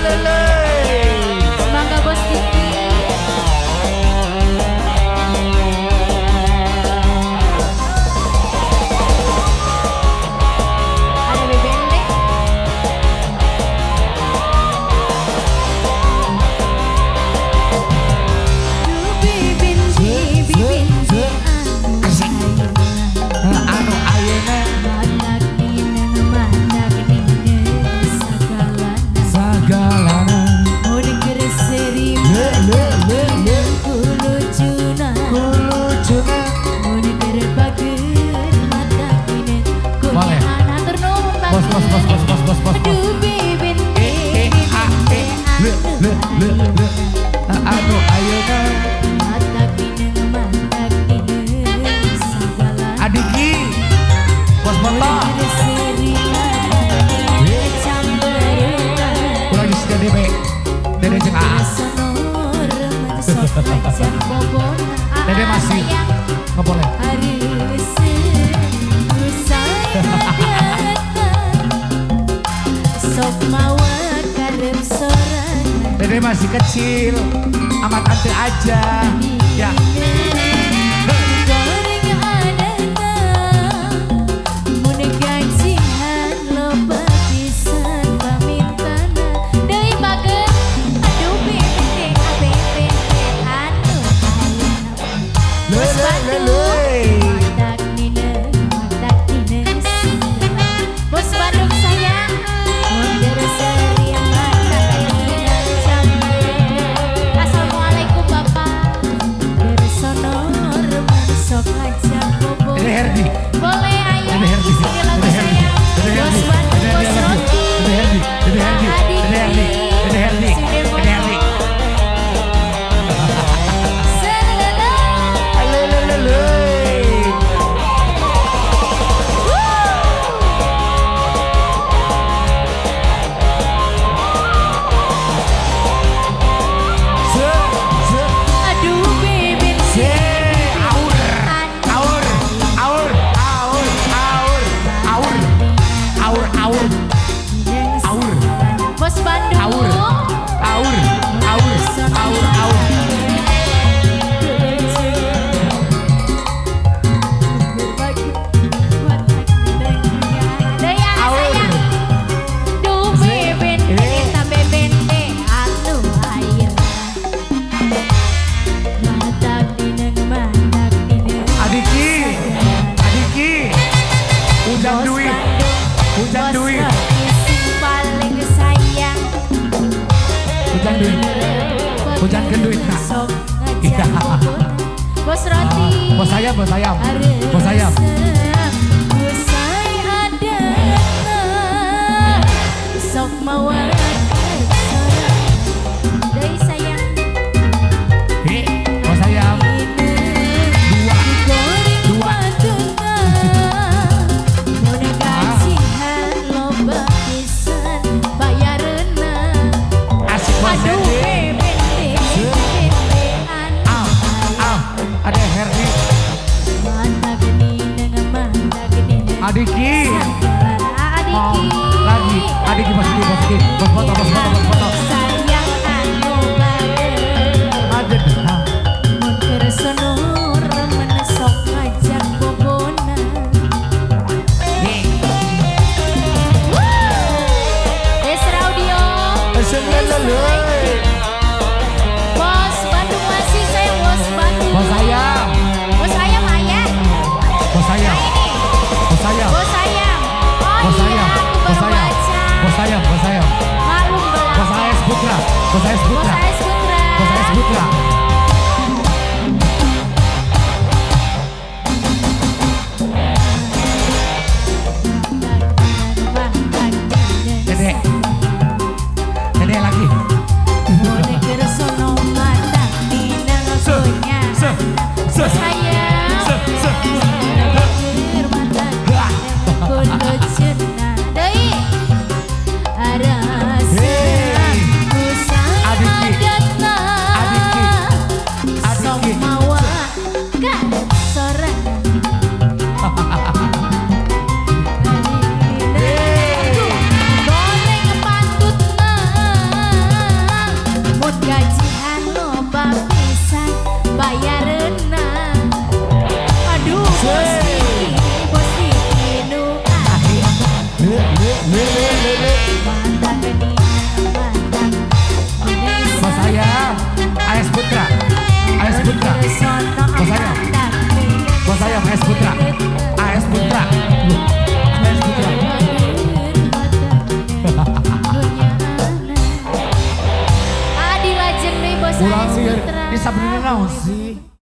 Le le. Mangga Bos Diki. Ada bebende. Asik. Anu ayeuna sagalana. Le le le le. Kulucuna. Boleh. Bos bos bos bos bos bos bos bos. E E A E le le le le. Anu ayeuna. Adiki. Bos foto. Kurang geus DB. Dede jeung AA. Dede masih nggak boleh. Dede masih kecil, sama tante aja. Ya. Le le le le. Bos Bandung sayang. Assalamualaikum Bapak. Dede Herdi. Boleh ayo. Dede Herdi. Ini lagu Dede Herdi. saya. Dede Bos Herdi. Bandung, Dede Bos Herdi. Roti. Dede Herdi. Dede Herdi. Dede Herdi. Dede Herdi. Dede Herdi. Le le le le. Se se Aduh bebek. se aur aur aur aur aur aur aur aur aur Bos Bandung. Aur. Aur aur aur aur. Deui anak Aur. sayang. Duh beben eta beben teh anu ayeuna. Matak dineng. Adiki, Adiki, hujan duit, hujan duit, Sing paling sayang. Hujan duit, hujan ke duit nak. Iya. Bos roti. Bos ayam, bos ayam, bos ayam. Sok mawa Deui sayang. Hi, bos ayam. Dua, dua. Asik bos Herdi. Ah, ah, ada Herdi, Adiki. Oh, lagi, Adiki bos Diki, bos Diki, bos foto, bos foto, bos foto. Sayang anu banget. Ada. Ah. Mun keur sonor remen sok ngajak bobona. Hi. Desra Audio. Selelele. Bos Bandung masih saya Bos Bandung. Bos ayam, Bos ayam ayah. Bos ayam, Nah ini bos ayam, Bos ayam. Oh bos iya, ayam, aku bos baru ayam, baca. Bos ayam, bos ayam, Maklum belakang. Bos AS Putra, bos AS Bos Putra, AS Putra. Bos AS Putra. Dede, Dede lagi. Se, se, se, Sayang. Se, se. Deui. Hey. Adiki. Adiki. Sabrina naon sih?